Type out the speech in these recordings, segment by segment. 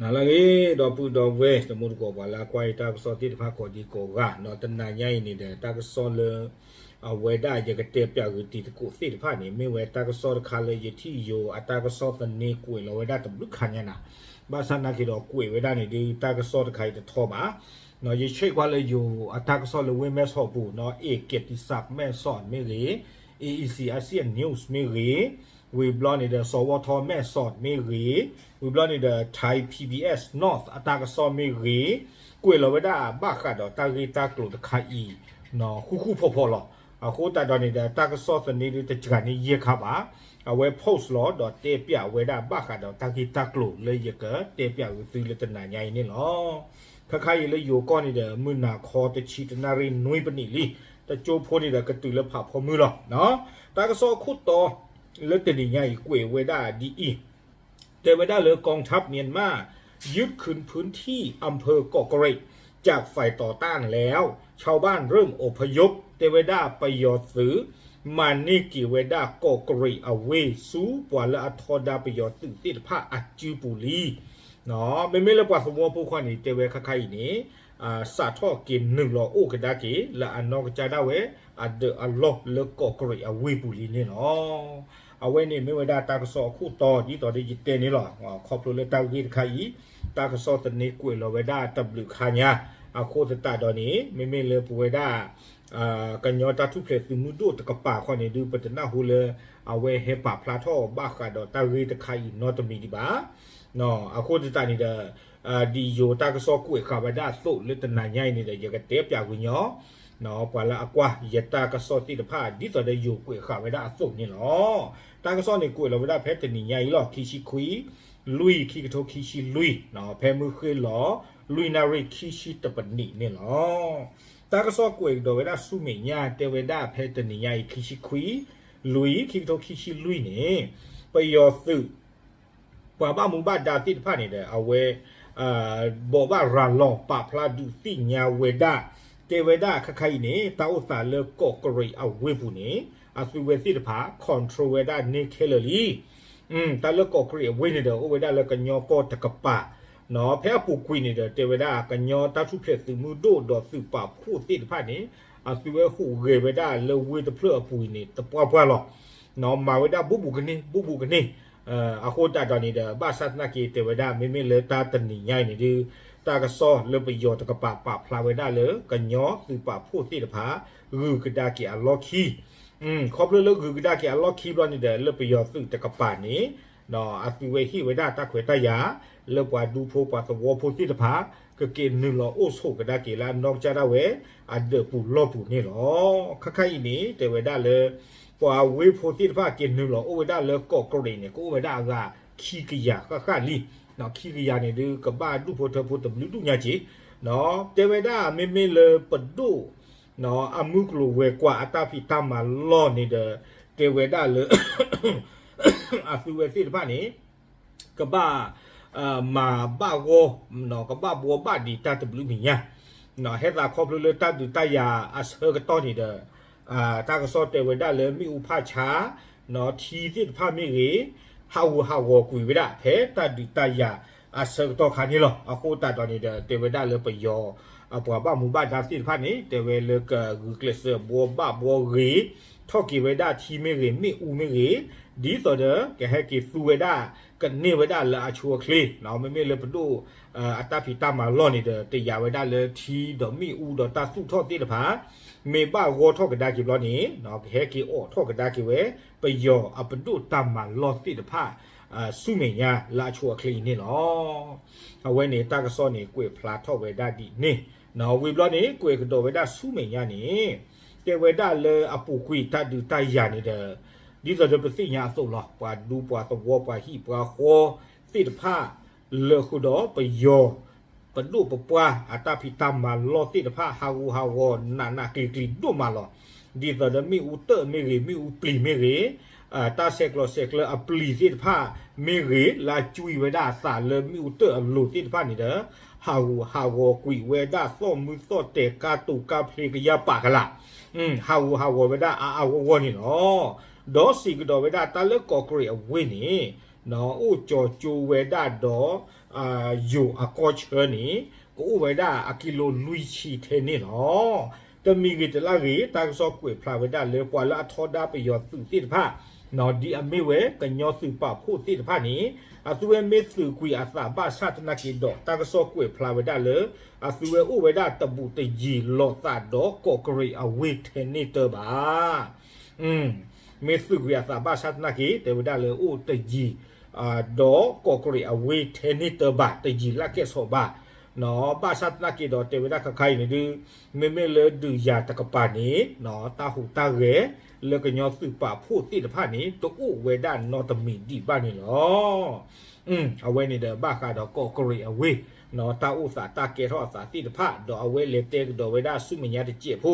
ဟါလၢအဂ့ၤ ဒီပုၢ်ဒီဝဲၢ် တံၤသကိးပှၤလၢအကွၢ်ယတၢ်ကစီၣ်သ့ၣ်တဖၣ်ကိးဒံကိးဂၤ ဒီးတနၤညါအံၤန့ၣ်ဒီး တၢ်ကစီၣ်လၢ အဝဲဒၣ်ယကတဲပၠးဂုာ်တံၤသကိးသ့ၣ်တဖၣ်န့ၣ် မ့ၢ်ဝဲတၢ်ကစီၣ်တခါလၢယထံၣ်ယိၤအတၢ်ကစီၣ်သန့ကွဲးလီၤဝဲဒၣ်တဘျုးခါညါနၤ, ဘၣ်ဆၣ်သနာ်က့ဒီးကွဲးဝဲဒၣ်န့ၣ်ဒုး တၢ်ကစီၣ်တခါအံၤတထီဘၣ်, ယဆဲးကွၢ်လၢယိၤအတၢ်ကစီၣ်လၢဝ့ၢ်မဲၢ်ဆီးပူၤ နီၢ် เอกกิตติศักดิ์ แม่สอด မ့ၢ်ဂ့ၤ, เออีซี อาเซียน News မ့ၢ်ဂ့ၤ, ဝံၤဘျီန့ၣ်ဒီး สวท แม่สอด မ့ၢ်ဂ့ၤ, ဝံၤဘျီန့ၣ်ဒီး Thai PBS North အတၢ်ကစီၣ်မ့ၢ်ဂ့ၤ, ကွဲးလီၤဝဲဒၣ်ဘၣ်ဃးဒီးတၢ်ဂ့ၢ်တၢ်ကျိၤတခါအံၤ ဃူဃူဖိးဖိးလီၤ. အဃိသတးဒီးန့ၣ်ဒီး တၢ်ကစီၣ်သန့ဒုးတစှၤန့ၢ်ယဲၢ်ခါဘၣ်, အဝဲ post လီၤ ဒီးတဲပၠးဝဲဒၣ်ဘၣ်ဃးဒီးတၢ်ဂ့ၢ်တၢ်ကျိၤလၢယကတဲပၠးဂုာ်သုလၢတနၤညါအံၤန့ၣ်လီၤ. ခါခါအံၤလၢယိၤကီၢ်န့ၣ်ဒီး မုၢ်နၤခီတဆံတနၣ်ရံၣ်နွံပနံးလံ, တကၠိဖိန့ၣ်ဒီးကတုၤလၢဖးဖီမုၢ်လီၤ. တၢ်ကစီၣ်အခိၣ်တီ လၢတနံၤညါအံၤကွဲးဝဲဒၣ်ဒ်အံၤ, တဲဝဲဒၣ်လၢ กองทัพเมียนมายึดคืนพื้นที่อำเภอเกาะเกร็ดจากฝ่ายต่อต้านแล้ว ชาวบ้านเริ่มอพยพ တဲဝဲဒၣ်ပယီၤသုး မၤန့ၢ်က့ၤဝဲဒၣ်ကီးကရံးအဝ့ၢ်ဆူပှၤလၢအထီဒါပယီၤသုးသ့ၣ်တဖၣ်အစုပူၤလံ. မ့မ့ၢ်လၢပှၤသဝီဖိခီန့ၣ် တဲဝဲခါခါအံၤန့ၣ် စးထီၣ်က့ၤနုာ်လီၤအိၣ်ကဒါက့ၤ လၢအနီၢ်ကစၢ်ဒၣ်ဝဲ အဒၢးအလီၢ်လၢကီးကရံးအဝ့ၢ်ပူၤလံန့ၣ်လီၤ. အဝဲန့ၣ်မ့ၢ်ဝဲဒၣ်တၢ်ကစီၣ်အခိၣ်တီ ဒ်သိးဒီးယတဲန့ၣ်လီၤ. ခီဖျိလၢတၢ်ဂ့ၢ်တခါအံၤ တၢ်ကစီၣ်သန့ကွဲးလီၤဝဲဒၣ်တဘျုးခါညါ, အဃိသတးဒီးန့ၣ် မ့မ့ၢ်လၢပဝဲဒၣ် ကညီတၢ်ထူၣ်ဖျဲးသုးမုၢ်ဒိၣ်တကပၤခီန့ၣ်ဒုး ပတနၢ်ဟူလၢ အဝဲဟဲပာ်ဖျါထီၣ်ဘၣ်ဃးဒီးတၢ်ဂ့ၢ်တခါအံၤနီတမံၤဒံးဘၣ်. အဃိသတးန့ၣ်ဒီး ဒ်ယိၤတၢ်ကစီၣ်ကွဲးဃာ်ဝဲဒၣ်အသိးလၢတနၤညါအံၤန့ၣ်ဒီး ယကတဲပၠးဂ့ၤညီ ပှၤလၢအကွၢ်ယတၢ်ကစီၣ်သ့ၣ်တဖၣ် ဒ်သိးဒီးယိၤကွဲးဃာ်ဝဲဒၣ်အသိးန့ၣ်လီၤ. တၢ်ကစီၣ်န့ၣ်ကွဲးလီၤဝဲဒၣ်ဖဲတနံၤညါအံၤလီၤ. ခံဆံခွံ လွံၢ် ခံကထိခံဆံလွံၢ် ဖဲမုၢ်ဃ့ၢ်လီၤ လွံၢ်နၣ်ရံၣ်ခံဆံတပနံးန့ၣ်လီၤ. တၢ်ကစီၣ်ကွဲးကဒီးဝဲဒၣ်ဆူမဲာ်ညါ တဲဝဲဒၣ်ဖဲတနံၤညါအံၤ ခံဆံခွံ လွံၢ် ခံကထိခံဆံလွံၢ်န့ၣ် ပယီၤသုး ပှၤဘၣ်မူဘၣ်ဒါသ့ၣ်တဖၣ်န့ၣ်ဒီး အဝဲ ဘိးဘၣ်ရၤလီၤပာ်ဖျါဒုးသ့ၣ်ညါဝဲဒၣ် တဲဝဲဒၣ်ခါခါအံၤန့ၣ် တၢ်အိၣ်သးလၢကီးကရံးအဝ့ၢ်ပူၤန့ၣ် အသုဝဲသ့ၣ်တဖၣ် control ဝဲဒၣ်န့ၢ်ခဲလၢာ်လံ. တၢ်လၢကီးကရံးအဝ့ၢ်န့ၣ်ဒီး အိၣ်ဝဲဒၣ်လၢကညီကီၢ်တကပၤ, ဖဲအပူၤကွံာ်န့ၣ်ဒီး တဲဝဲဒၣ်ကညီတၢ်ထူၣ်ဖျဲးသုးမုၢ်ဒိၣ်ဒီးသုးပာ်ဖှိၣ်သ့ၣ်တဖၣ်န့ၣ် အသုဝဲဟူးဂဲၤဝဲဒၣ်လၢဝ့ၢ်တဖျၢၣ်အပူၤအံၤန့ၣ် တပှၢ်ပှၢ်လီၤ. မၤဝဲဒၣ်ဘူးဘူးကန့ၢ် ဘူးဘူးကန့ၢ် အဃိသတးဒီးန့ၣ်ဒီး ဘၣ်ဆၣ်သနာ်က့တဲဝဲဒၣ် မ့မ့ၢ်လၢတၢ်တနံၤညါအံၤန့ၣ်ဒုး တၢ်ကစီၣ်လၢပယီၤတကပၤပာ်ဖျါဝဲဒၣ်လၢ ကညီသုးပာ်ဖှိၣ်သ့ၣ်တဖၣ် ဂုၤကဒါက့ၤအလီၢ်ခံ, ခီဖျိလၢဂုၤကဒါက့ၤအလီၢ်ခံဘျီန့ၣ်ဒီး လၢပယီၤသုးတကပၤန့ၣ် အသုဝဲဟ့ၣ်ဝဲဒၣ်တၢ်ခွဲးတၢ်ယာ် လၢပှၤဒူဖိပှၤသဝီဖိသ့ၣ်တဖၣ် ကက့ၤနုာ်လီၤအိၣ်ဆိးကဒါက့ၤလၢအနီၢ်ကစၢ်ဒၣ်ဝဲ အဒၢးပူၤလီၢ်ပူၤန့ၣ်လီၤ. ခါခါအံၤန့ၣ် တဲဝဲဒၣ်လၢ ပှၤဝ့ၢ်ဖိသ့ၣ်တဖၣ်က့ၤနုာ်လီၤအိၣ်ဝဲဒၣ်လၢကီးကရံးန့ၣ် ကအိၣ်ဝဲဒၣ်အဂၤခံကယၤဃၣ်ဃၣ်လံ. ခံကယၤန့ၣ်ဒုး ကဘၣ်ဒူၣ်ဖိထၢဖိတဘျုးဒူၣ်ညါက့ၤ, တဲဝဲဒၣ်မ့မ့ၢ်လၢပဒိၣ် အမုၢ်ကျိၤဝဲၤကွာ်အတၢ်ဖံးတၢ်မၤလီၢ်န့ၣ်ဒီး တဲဝဲဒၣ်လၢ အသုဝဲသ့ၣ်တဖၣ်န့ၣ် ကဘၣ် မၤဘၣ်ဂီၢ် ကဘၣ်ဘှီဘၣ်ဒံးတၢ်တဘျုးမဲာ်ညါ, ဟဲသးခီဖျိလၢတၢ်ဒုးတၢ်ယၤအဆၢကတီၢ်န့ၣ်ဒီး တၢ်ကစီၣ်တဲဝဲဒၣ်လၢမ့ၣ်အူဖးဆါ ထံသ့ၣ်တဖၣ်မ့ၢ်ဂ့ၤ ဟးဂူာ်ဟးဂီၤကွံာ်ဝဲဒၣ် ဖဲတၢ်ဒုးတၢ်ယၤအဆၢကတီၢ်ခါန့ၣ်လီၤ. အဃိသတးဒီးန့ၣ်ဒီး တဲဝဲဒၣ်လၢပယီၤ ပှၤဘၣ်မူဘၣ်ဒါသ့ၣ်တဖၣ်န့ၣ် တဲဝဲလၢကဂုာ်ကျဲးစၢးဘှီဘၣ်ဘှီဂ့ၤ ထီၣ်က့ၤဝဲဒၣ်ထံမ့ၢ်ဂ့ၤ မ့ၣ်အူမ့ၢ်ဂ့ၤ ဒ်သိးဒီး ကဟဲက့ၤသူဝဲဒၣ် ကန့ၢ်ဝဲဒၣ်လၢအဆိအချ့, မ့မ့ၢ်လၢပဒိၣ် အတၢ်ဖံးတၢ်မၤလီၢ်န့ၣ်ဒီး တယာ်ဝဲဒၣ်လၢထံဒီးမ့ၣ်အူဒီးတၢ်သူၣ်ထီၣ်သ့ၣ်တဖၣ် မ့ၢ်ဘၣ်ဂီၢ်ထီၣ်ကဒါက့ၤဘျီန့ၣ် ကဟဲက့ၤအိးထီၣ်ကဒါက့ၤဝဲ ပယီၤအပဒိၣ်တၢ်မၤလီၢ်သ့ၣ်တဖၣ် ဆူမဲာ်ညါလၢအဆိအချ့အံၤန့ၣ်လီၤ. အဝဲန့ၣ်တၢ်ကစီၣ်န့ၣ် ကွဲးဖျါထီၣ်ဝဲဒၣ်ဒ်န့ၣ်, ဝံၤဘျီန့ၣ် ကွဲးကဒီးဝဲဒၣ်ဆူမဲာ်ညါန့ၣ် တဲဝဲဒၣ်လၢအပူၤကွံာ်တၢ်ဒုးတၢ်ယၤန့ၣ်ဒီး ဒ်သိးဒီးပသ့ၣ်ညါအသိးလီၤ. ပှၤဒူပှၤသဝီပှၤဟံၣ်ပှၤဃီသ့ၣ်တဖၣ် လၢဃုာ်ဒီးပယီၤ ပဒိၣ်ပပှၢ်အတၢ်ဖံးတၢ်မၤလီၢ်သ့ၣ်တဖၣ် ဟးဂူာ်ဟးဂီၤနးနးကျံၤကျံၤဒိၣ်မးလီၤ. ဒ်သိးဒီးမ့ၣ်အူတၢၣ်မ့ၢ်ဂ့ၤ မ့ၣ်အူပျံၤမ့ၢ်ဂ့ၤ တၢ်ဆဲးကျိးဆဲးကျၢအပျံၤသ့ၣ်တဖၣ်မ့ၢ်ဂ့ၤ လၢအကွံာ်ဝဲဒၣ်အသးလၢမ့ၣ်အူတၢၣ်အလိၤသ့ၣ်တဖၣ်န့ၣ်ဒီး ဟးဂူာ်ဟးဂီၤကွံာ်ဝဲဒၣ်သီၣ်မုၢ်သီၣ်တဲာ်ကါတိၤကါဖျ့ကယၢ်ပာ်ကလာ် ဟးဂူာ်ဟးဂီၤဝဲဒၣ်အါအါဂီၢ်ဂီၢ်န့ၣ်လီၤ. ဒီးစံးကဒီးဝဲဒၣ်တၢ်လၢကီးကရံးအဝ့ၢ်န့ၣ် အိၣ်ကၠီၤကၠိဝဲဒၣ်ဒီး ယိၤအကီၢ်ဆၢန့ၣ် ကအိၣ်ဝဲဒၣ်အကံလိလွံၢ်ဆံထဲန့ၣ်လီၤ. တမံၤဂ့ၤတလါဂ့ၤ တၢ်ကစီၣ်ကွဲးဖျါဝဲဒၣ်လၢ ပှၤလၢအထီဒါပယီၤသုးသ့ၣ်တဖၣ် ဒ်အမ့ၢ်ဝဲကညီသုးပာ်ဖှိၣ်သ့ၣ်တဖၣ်န့ၣ် အသုဝဲမ့ၢ်သုးကွံာ်အသးဘၣ်ဆၣ်သနာ်က့ဒီး တၢ်ကစီၣ်ကွဲးဖျါဝဲဒၣ်လၢ အသုဝဲအိၣ်ဝဲဒၣ်တဘူးတယံၤလီၤသးဒီးကီးကရံးအဝ့ၢ်ထဲန့ၣ်တၢ်ဘၣ် မ့ၢ်သုးကွံာ်အသးဘၣ်ဆၣ်သနာ်က့ တဲဝဲဒၣ်လၢအိၣ်တယံၤ ဒီးကီးကရံးအဝ့ၢ်ထဲန့ၣ်တၢ်ဘၣ် တယံၤလၢကဲၣ်ဆိးဘၣ် ဘၣ်ဆၣ်သနာ်က့ဒီး တဲဝဲဒၣ်ခါခါအံၤန့ၣ်ဒုး မ့မ့ၢ်လၢဒုးယၤတကပၤန့ၣ် တၢ်ဟူးတၢ်ဂဲၤ လၢကညီသုးပာ်ဖှိၣ်သ့ၣ်တဖၣ်န့ၣ် တအိၣ်ဝဲဒၣ်နီတမံၤဒံးဘၣ်န့ၣ်လီၤ. အဝဲန့ၣ်ဒီးဘၣ်ဃးဒီးကီးကရံးအဝ့ၢ် တၢ်အိၣ်သးတၢ်ကဲထီၣ်အသးသ့ၣ်တဖၣ် ဒီးအဝဲလဲၤတဲကဒီးဝဲဒၣ်ဆူမဲာ်ညါတစဲးဖိ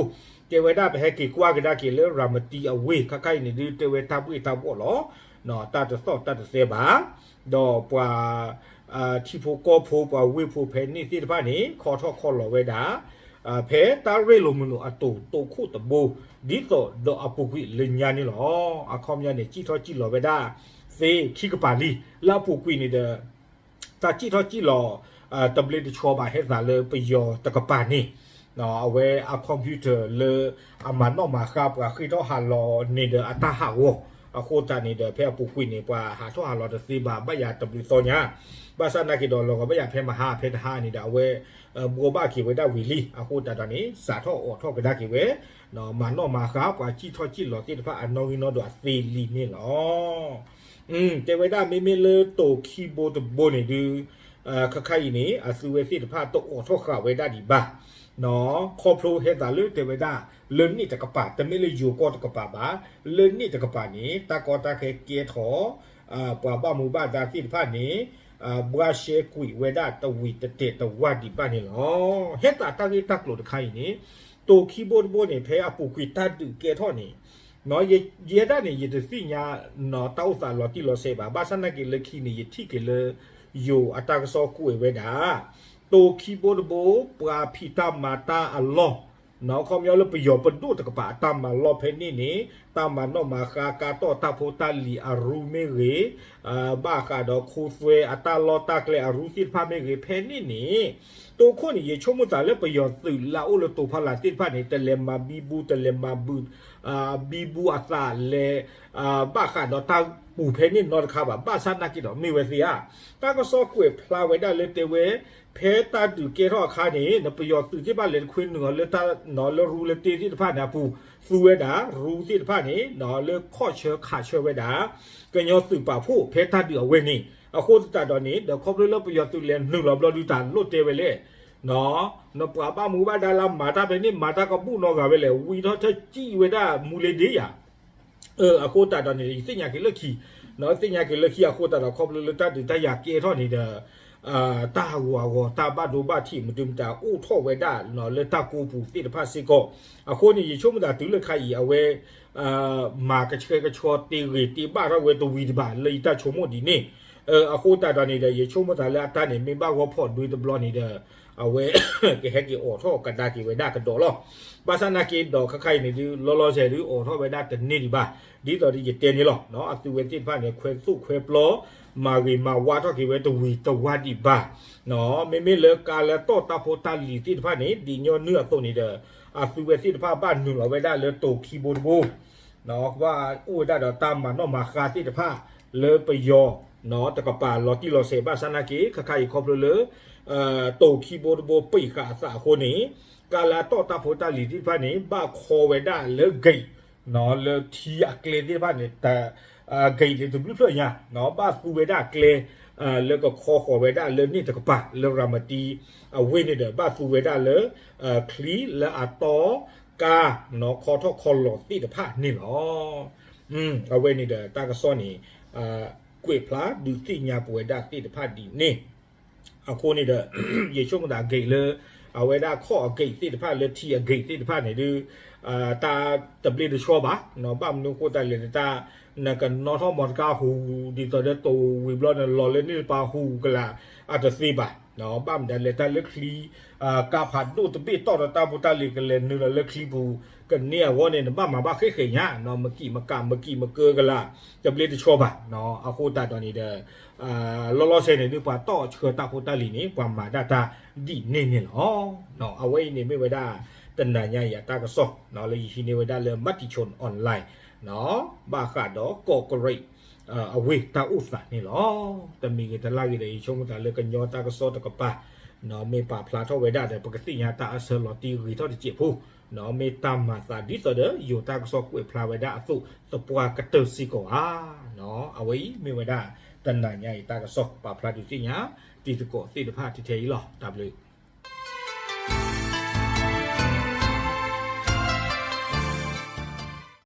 တဲဝဲဒၣ်ပဟဲက့ၤကွၢ်ကဒါက့ၤလၢရၤမတံအဝ့ၢ် ခါခါအံၤန့ၣ်ဒုး တဲဝဲတၢ်ဘှ့ၣ်တၢ်ဘှီၣ်လီၤ. တၢ်တသီၣ်တၢ်တသဲဘၣ် ဒီးပှၤ ထံဖိကီၢ်ဖိ ပှၤဝ့ၢ်ဖိဖဲန့ၣ်သ့ၣ်တဖၣ်န့ၣ် ခီထီၣ်ခီလီၤဝဲဒၣ် ဖဲတၢ်ရ့လိာ်မုာ်လိာ်အတိၤ တိခိၣ်တဘိ ဒ်သိးဒီးအပူၤကွံာ်လၢညါန့ၣ်လီၤ. အခီပညီန့ၣ် စံၣ်ထီၣ်စံၣ်လီၤဝဲဒၣ် သ့ခံကပၤလံ လၢအပူၤကွံာ်န့ၣ်ဒီး တၢ်စံၣ်ထီၣ်စံၣ်လီၤ တဘျ့တဆှီဘၣ် ဟဲသးလၢပယီၤတကပၤန့ၣ် အဝဲအ computer လၢအမၤနီၣ်မၤဃါပှၤဃ့ၢ်ထီၣ်ဟးလီၤန့ၣ်ဒီးအတၢ်ဟးဂီၤ အဃိသတးန့ၣ်ဒီး ဖဲအပူၤကွံာ်န့ၣ် ပှၤဟးထီၣ်ဟးလီၤတသ့ဘၣ် ဘၣ်ယၤတဘျုးသီညါ ဘၣ်ဆၣ်သနာ်က့ဒီး လီၤဂာ်ဘၣ်ယၤဖဲမဟါဖဲတဟါန့ၣ်ဒီး အဝဲ ဘှီဘၣ်က့ၤဝဲဒၣ်ဝံၤလံ အဃိသတးဒီးန့ၣ် စးထီၣ်အိးထီၣ်ကဒါက့ၤဝဲ မၤနီၣ်မၤဃါ ပှၤစံၣ်ထီၣ်စံၣ်လီၤသ့ၣ်တဖၣ်အနီၣ်ဂံၢ်နီၣ်ဒွးသ့လံန့ၣ်လီၤ. တဲဝဲဒၣ်မ့မ့ၢ်လၢတိၤခံဘိတဘိန့ၣ်ဒုး ခါခါအံၤန့ၣ် အသုဝဲသ့ၣ်တဖၣ်တအိးထီၣ်ဃာ်ဝဲဒၣ်ဒံးဘၣ် ခီဖျိဟဲသးလၢတဲဝဲဒၣ် လၢန့ၣ်တကပၤ တမ့ၢ်လၢယိၤကီၢ်တကပၤဘၣ် လၢန့ၣ်တကပၤန့ၣ် တၢ်ကီတၢ်ခဲကဲထီၣ် ပှၤဘၣ်မူဘၣ်ဒါသ့ၣ်တဖၣ်န့ၣ် ဘှါရှဲကွံာ်ဝဲဒၣ်တဝံၤတတဲာ်တဝၢ်ဒံးဘၣ်န့ၣ်လီၤ. ဟဲသးတၢ်ဂ့ၢ်တၢ်ကျိၤတခါအံၤန့ၣ် တိၤခံဘိတဘိန့ၣ် ဖဲအပူၤကွံာ်တၢ်ဒုးကဲထီၣ်န့ၣ် ယဲဒၣ်န့ၣ် ယတသ့ၣ်ညါ တၢ်အိၣ်သးလီၤတံၢ်လီၤဆဲးဘၣ် ဘၣ်ဆၣ်သနာ်က့လၢခံန့ၣ် ယထံၣ်က့ၤလၢ ယိၤအတၢ်ကစီၣ်ကွဲးဝဲဒၣ် တိၤခံဘိတဘိ ပှၤဖံးတၢ်မၤတၢ်အလီၢ် ခီပညီလၢပယီၤပဒိၣ်တကပၤအတၢ်မၤလီၢ်ဖဲန့ၣ်န့ၣ် တၢ်မၤနီၣ်မၤဃါ ကါတီၢ်တၢ်ဖိတၢ်လံၤအရူမ့ၢ်ဂ့ၤ ဘၣ်ဃးဒီးခိသွဲအတၢ်လီၢ်တၢ်ကျဲအရူသ့ၣ်တဖၣ်မ့ၢ်ဂ့ၤ ဖဲန့ၣ်န့ၣ် တိၤခိၣ်န့ၣ် ယဆိကမိၣ်သးလၢပယီၤသုးလၢအအိၣ်လၢတိၤဖီလာ်သ့ၣ်တဖၣ်န့ၣ် တလဲၤမၤဘံဘူ တလဲၤမၤဘူ ဘံဘူအသးလဲၤ ဘၣ်ဃးဒီးတၢ်ပူၤဖဲန့ၣ်နီတခါဘၣ် ဘၣ်ဆၣ်သနာ်က့ဒီးမ့ၢ်ဝဲသ့ဧါ တၢ်ကစီၣ်ကွဲးဖျါဝဲဒၣ်လၢတဲဝဲ ဖဲတၢ်ဒုးကဲထီၣ်အခါန့ၣ် ပယီၤသုးသ့ၣ်တဖၣ်လဲၤတခွ့နုာ်အီၤလၢတၢ် လၢရူလၢတ့သ့ၣ်တဖၣ်န့ၣ်အပူၤ သူဝဲဒၣ် ရူသ့ၣ်တဖၣ်န့ၣ် လၢခီၣ်ဆၢခးဆၢဝဲဒၣ် ကညီသုးပာ်ဖှိၣ်ဖဲတၢ်ဒုးအဝဲန့ၣ် အဃိသတးဒီးန့ၣ် ဒီးခီဖျိလၢပယီၤသုးလဲၤနုာ်လီၤဘျီဒုးတၢ်လိၣ်တဲဝဲလဲၣ် နပှၤဘၣ်မူဘၣ်ဒါလၢမၤတၢ်ဖဲန့ၣ် မၤတၢ်ကဘူၣ်နီတဂၤဝဲလဲၣ် ဝံထီၣ်ထၢစံၣ်ဝဲဒၣ်မူလ့ဒ့ယၤ အဃိသတးဒီးန့ၣ် ယသ့ၣ်ညါက့ၤလၢခံ သ့ၣ်ညါက့ၤလၢခံအဃိသတးဒီး ခီဖျိလၢတၢ်ဒုးတၢ်ယၤကဲထီၣ်န့ၣ်ဒီး တၢ်ဟးဂူာ်ဟးဂီၤ တၢ်ဘၣ်ဒိဘၣ်ထံးမနုၤမတၤအိၣ်ထီၣ်ဝဲဒၣ်လၢတၢ်ကိးပူၤသ့ၣ်တဖၣ်စ့ၢ်ကီး အဃိန့ၣ် ယဆိကမိၣ်သးတုၤလၢခါအံၤ အဝဲ မၤကဆှဲကဆှီတ့ဂ့ၤတ့ဘၣ်ထီၣ်ဝဲတဝံၤတဘၣ်လၢယတၢ်ဆိကမိၣ်ဒ်န့ၣ် အဃိသတးဒီးန့ၣ်ဒီး ယဆိကမိၣ်သးလၢအတၢ်န့ၣ် မ့ၢ်ဘၣ်ဂီၢ်ဖီၣ်ဒွံတဘျီန့ၣ်ဒီး အဝဲ ကဟဲက့ၤအိးထီၣ်ကဒါက့ၤဝဲဒၣ်ကဒီးလီၤ. ဘၣ်ဆၣ်သနာ်က့ဒီးခါခါအံၤန့ၣ်ဒုး လီၤလီၤဆဲးဒုး အိးထီၣ်ဝဲဒၣ်တန့ၢ်ဒံးဘၣ် ဒ်သိးဒီးယတဲန့ၣ်လီၤ. အသုဝဲသ့ၣ်တဖၣ်န့ၣ် ခွဲသိၣ်ခွဲပျီ မၤဂ့ၤမၤဝါထီၣ်က့ၤဝဲတဝံၤတဝါဒံးဘၣ် မ့မ့ၢ်လၢကါလၢတီၢ်တၢ်ဖိတၢ်လံၤသ့ၣ်တဖၣ်န့ၣ် ဒ်ညီနုၢ်အသိးန့ၣ်ဒီး အသုဝဲသ့ၣ်တဖၣ်ဘၣ်နုာ်လီၤဝဲဒၣ်လၢတိၤခံဘိတဘိ ကဘၣ်အိၣ်ဝဲဒၣ်ဒီးတၢ်မၤနီၣ်မၤဃါသ့ၣ်တဖၣ် လၢပယီၤ တကပၤလီၤတံၢ်လီၤဆဲးဘၣ်ဆၣ်သနာ်က့ ခါခါအံၤခီဖျိလၢ တိၤခံဘိတဘိပံာ်ဃာ်အသးအဃိန့ၣ် ကါလၢအတီၢ်တၢ်ဖိတၢ်လံၤသ့ၣ်တဖၣ်န့ၣ် ဘၣ်ခီဝဲဒၣ်လၢ gate လၢထံအကျဲသ့ၣ်တဖၣ်န့ၣ် gate န့ၣ်တဘျုးဖျၢၣ်ညါ ဘၣ်သူဝဲဒၣ်ကျဲ လၢကခီဃီၤဝဲဒၣ်လၢန့ၣ်တကပၤ လၢရၤမတံအဝ့ၢ်န့ၣ်ဒီး ဘၣ်သူဝဲဒၣ်လၢ ချံလၢအတီၢ်ကါ ခီထီၣ်ခီလီၤသ့ၣ်တဖၣ်န့ၣ်လီၤ. အဝဲန့ၣ်ဒီးတၢ်ကစီၣ်န့ၣ် ကွဲးဖျါဒုးသ့ၣ်ညါပဝဲဒၣ်သ့ၣ်တဖၣ်ဒ်န့ၣ် အဃိန့ၣ်ဒီး ယဆိကမိၣ်သး gate လၢ အဝဲဒၣ်ခီၣ်အ gate သ့ၣ်တဖၣ် လၢထံအ gate သ့ၣ်တဖၣ်န့ၣ်ဒုး တၢ်တဘျ့တဆှီဘၣ် ဘၣ်မနုၤအဃိသတးလဲၣ်န့ၣ် တၢ် နကနီၣ်ထီၣ်မီတကါဟူး ဒ်သိးဒီးတိၤဝံၤဘျီန့ၣ် လီၤလၢန့ၣ်တပၤဟူးကလာ် အတသ့ဘၣ် ဘၣ်မတၤလဲၣ် တၢ်လၢချံ ကါဖးဒိၣ်တဘ့ၣ်တီၢ်ဒီးတၢ်ဖိတၢ်လံၤကလဲၤနုာ်လီၤလၢချံပူၤ က ကန့ၢ်အဂီၢ်န့ၣ် နဘၣ်မၤဘၣ်ဃ့ၢ်ဃဲၤညါ, မကံၣ်မကး မကံၣ်မကၢကလး တဘျ့တဆီဘၣ်. အဃိသတးဒီးန့ၣ်ဒီး လီၤလီၤဆဲးန့ၣ်ဒုး ပှၤတီၣ်ဆှၢတၢ်ဖိတၢ်လံၤန့ၣ် ပှၤမၤဒၣ်တၢ်ဒ်န့ၣ်န့ၣ်လီၤ. အဝဲအံၤန့ၣ်မ့ၢ်ဝဲဒၣ် တနၤညါအံၤအတၢ်ကစီၣ် လၢယဟံးန့ၢ်ဝဲဒၣ်လၢ Matichon Online ဘၣ်ဃးဒီးကီၢ်ကရ့ၣ် အဝ့ၢ်တၢ်အိၣ်သးန့ၣ်လီၤ. တမံၤဂ့ၤတလၢ်ဂ့ၤဒီး ယဆိကမိၣ်သးလၢကညီတၢ်ကစီၣ်တကပၤ မ့ၢ်ပာ်ဖျါထီၣ်ဝဲဒၣ်ဒီး ပကသ့ၣ်ညါတၢ်အဆၢလီၤတံၢ်ဂ့ၤထီၣ်တစဲးဖိ, မ့ၢ်တၢ်မၤသးဒ်သိးဒီး ယိၤတၢ်ကစီၣ်ကွဲးဖျါဝဲဒၣ်အသိး သပှၢ်ကတၢၢ်စ့ၢ်ကီးဧါ. အဝဲအံၤမ့ၢ်ဝဲဒၣ် တနၤညါအံၤတၢ်ကစီၣ် ပာ်ဖျါဒုးသ့ၣ်ညါ တံၤသကိးသ့ၣ်တဖၣ်ထဲအံၤလီၤ. တၢ်ဘျုး